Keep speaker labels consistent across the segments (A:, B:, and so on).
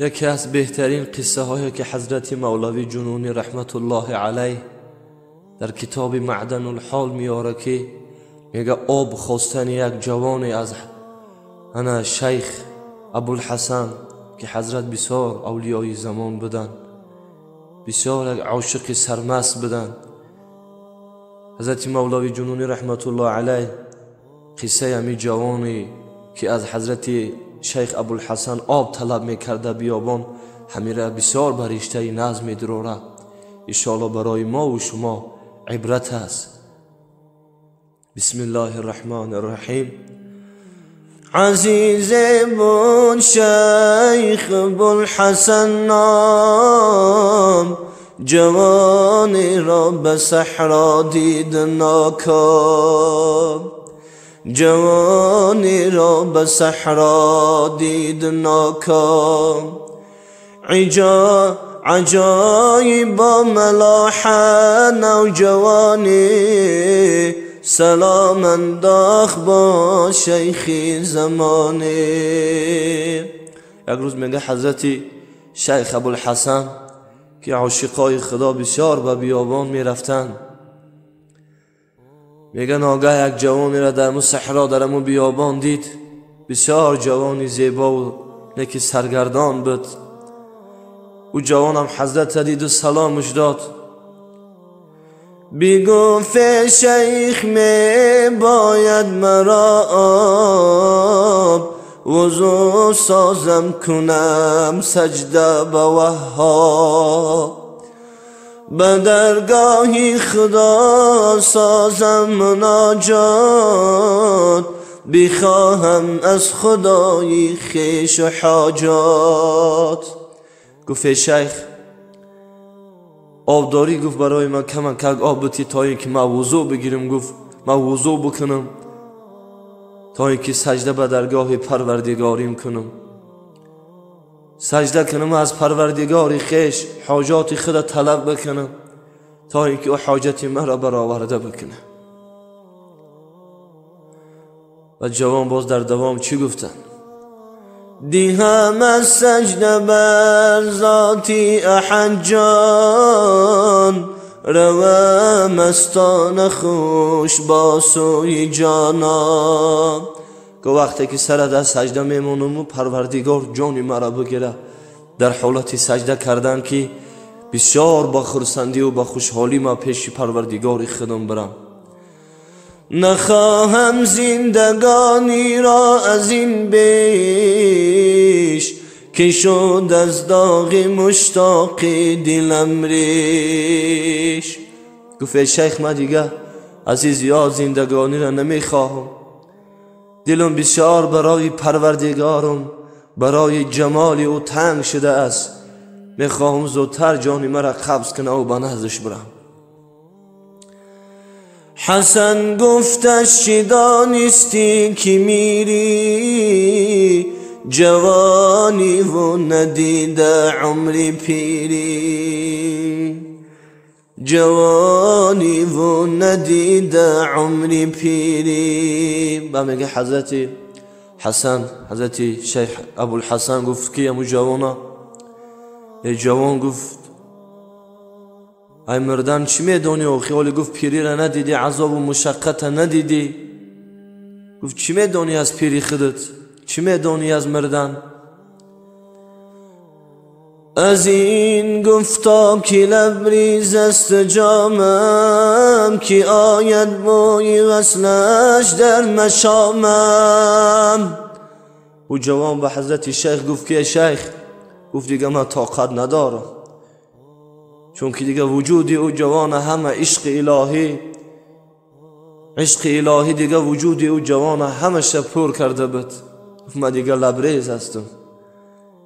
A: یکی از بهترین قصه هایی که حضرت مولوی جنونی رحمت الله علیه در کتاب معدن الحال میاره که میگه آب خواستن یک جوانی از انا شیخ ابوالحسن که حضرت بسیار اولیای زمان بودن، بسیار یک عاشق سرمست بودن. حضرت مولوی جنونی رحمت الله علیه قصه همی جوانی که از حضرت شیخ ابوالحسن آب طلب میکرده بیابان، همیره بسیار بر رشته نظم میدراره. انشاءالله برای ما و شما عبرت است. بسم الله الرحمن الرحیم.
B: عزیز بود شیخ ابوالحسن نام، جوانی را به صحرا دید ناکام، جوانی را به صحرا دید ناکام. عجایب ملاحه نوجوانی، سلام انداخت با شیخی زمانی.
A: یک روز میگه حضرت شیخ ابوالحسن که عاشقای خدا بسیار به بیابان میرفتن، میگه ناگه یک جوانی را در مو صحرا در مو بیابان دید، بسیار جوانی زیبا و نکی سرگردان بود. او جوان هم حضرت دید و سلامش داد.
B: بگفت شیخ می باید مرا آب، وضو سازم کنم سجده به وهاب، به درگاهی خدا سازم مناجات، بخواهم از خدای خویش حاجات.
A: گفت شیخ آبداری، گفت برای من کم کم آب بتی تا اینکه من وضو بگیرم. گفت من وضو بکنم تا اینکه سجده به درگاه پروردگاریم کنم، سجده کنم از پروردگار خویش حاجات خود طلب بکنم تا اینکه او حاجت مرا برآورده بکنه. و جوان باز در دوام چی گفتن؟
B: دیهم از سجده بر ذاتی احد جان، روم مستان خوش با سوی جانان.
A: که وقتی که سر در سجده میمونم و پروردگار جانی مرا بگیره، در حالت سجده کردن که بسیار با خرسندی و با خوشحالی ما پیش پروردگار خودم برم.
B: نخواهم زندگانی را از این بیش، که شد از داغ مشتاقی دلم ریش.
A: گفت شیخ من دیگه عزیز یا زندگانی را نمیخواهم، دلم بسیار برای پروردگارم، برای جمال او تنگ شده است، میخواهم زودتر جانی مرا قبض کنه و به نزدش برم.
B: حسن گفتش چی دانستی که میری، جوانی و ندیده عمری پیری، جوانی و ندیده عمری پیری.
A: با میگه حضرت حسن، حضرت شیخ ابوالحسن گفت که امو جوانا، ای جوان گفت ای مردن چی میدونی؟ و خیالی گفت پیری را ندیدی، عذاب و مشقت ندیدی. گفت چی میدونی از پیری خودت؟ چی میدونی از مردن؟
B: از این گفتا که لبریز است جامم، که آید بوی وصلش در مشامم.
A: او جوان به حضرت شیخ گفت که شیخ، گفت دیگه من طاقت ندارم، چون که دیگه وجودی او جوان همه عشق الهی، عشق الهی دیگه وجودی او جوان همه پر کرده بود. گفت من دیگه لبریز هستم،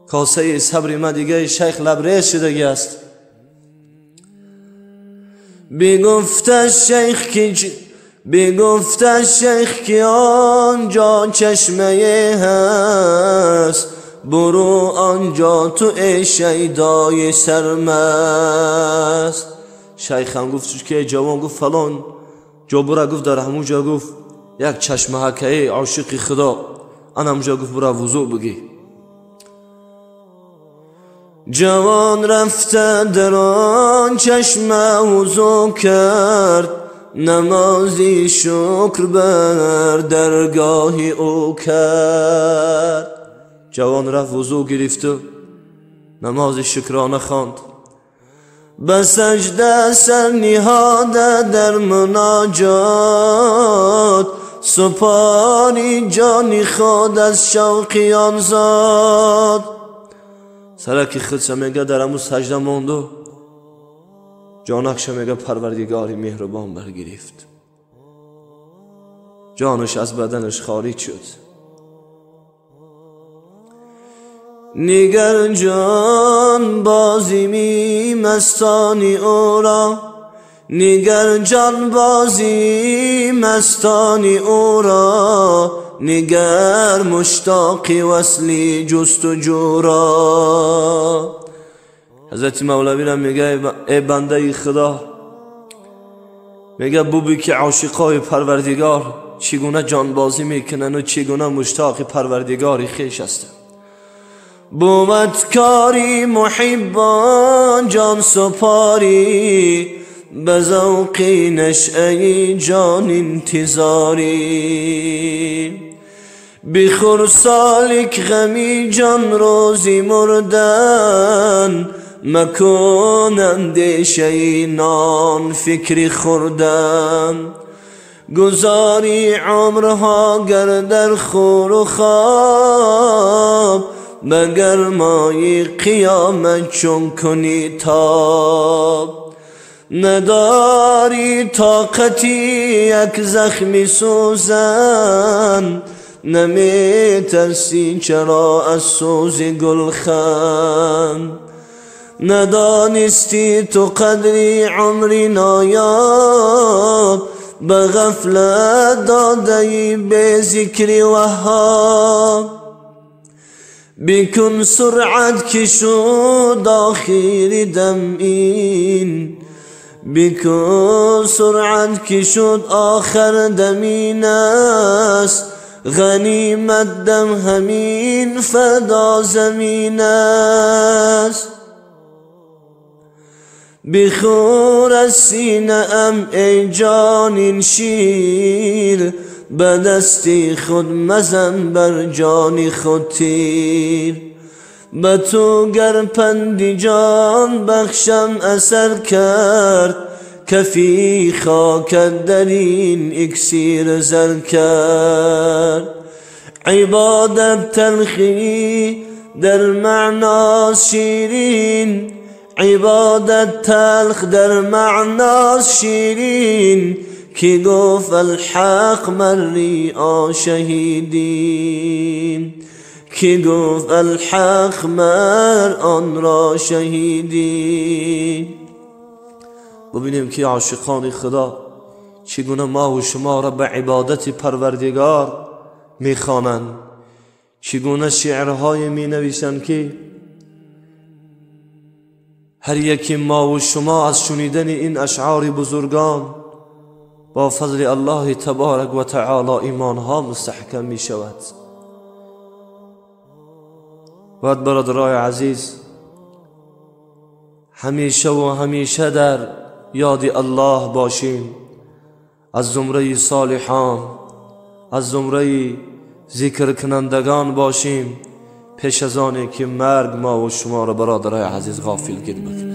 A: کاسه صبر من دیگه شیخ لبریز شده است.
B: بگفت شیخ که آنجا چشمه هست، برو آنجا تو ای شیدای سرمست.
A: شیخ هم گفت که جوان، گفت فلان جا برو، گفت در همون جا گفت یک چشمه هکه عاشق خدا، انا همونجا گفت برو وضو بگی.
B: جوان رفته در آن چشمه وضو کرد، نمازی شکر بر درگاه او کرد.
A: جوان رفت وضو گرفت و نماز شکرانه خواند.
B: به سجده سر نهاده در مناجات، سپاری جان خود از شوق زاد.
A: سرک خودش میگه در امو سجده ماندو، جانکش میگه پروردگاری مهربان برگرفت، جانش از بدنش خارج شد.
B: نگر جان بازی می مستانی او را، نگر جان بازی مستانی او را، نگر مشتاق وصلی جستجو را.
A: حضرت مولوی را میگه ای بنده خدا، میگه ببین که عاشقای پروردگار چگونه جانبازی میکنن و چگونه مشتاق پروردگار خویش هستند.
B: بود کاری محبان جان سپاری، به ذوق نشأه جان انتظاری. بخور سالک غمی جان روزی مردن، مکن اندیشه نان فکر خوردن. گذاری عمرها گر در خور و خواب، به گرمای قیامت چون کنی تاب. نداری طاقتی یک زخم سوزن، نمی ترسی چرا از سوز گلخن. ندانستی تو قدری عمری نایاب، به غفلت داده به ذکر وهاب. بکن سرعت که شد آخر دم این، بکن سرعت که شد آخر دمین است. غنیمت دم همین فدا زمین است. بخور از سینه ام ای جان این شیر، به دستی خود مزن بر جان خود تیر. به تو گر پند جان بخشم اثر کرد، کفی خاکت در این اکسیر زر کرد. عبادت تلخی در معنا شیرین، عبادت تلخ در معنا شیرین، که گفت الحق مری آ شهیدیم، که گفت الحق مر آن را شهیدیم.
A: ببینیم که عاشقان خدا چگونه ما و شما را به عبادت پروردگار میخوانند، چگونه شعرهای می نویسند که هر یکی ما و شما از شنیدن این اشعار بزرگان با فضل الله تبارک و تعالی ایمانها مستحکم می شود. باید برادرای عزیز همیشه و همیشه در یاد الله باشیم، از زمره صالحان، از زمره ذکر کنندگان باشیم، پیش از آنی که مرگ ما و شما را برادرای عزیز غافل گیر بکند.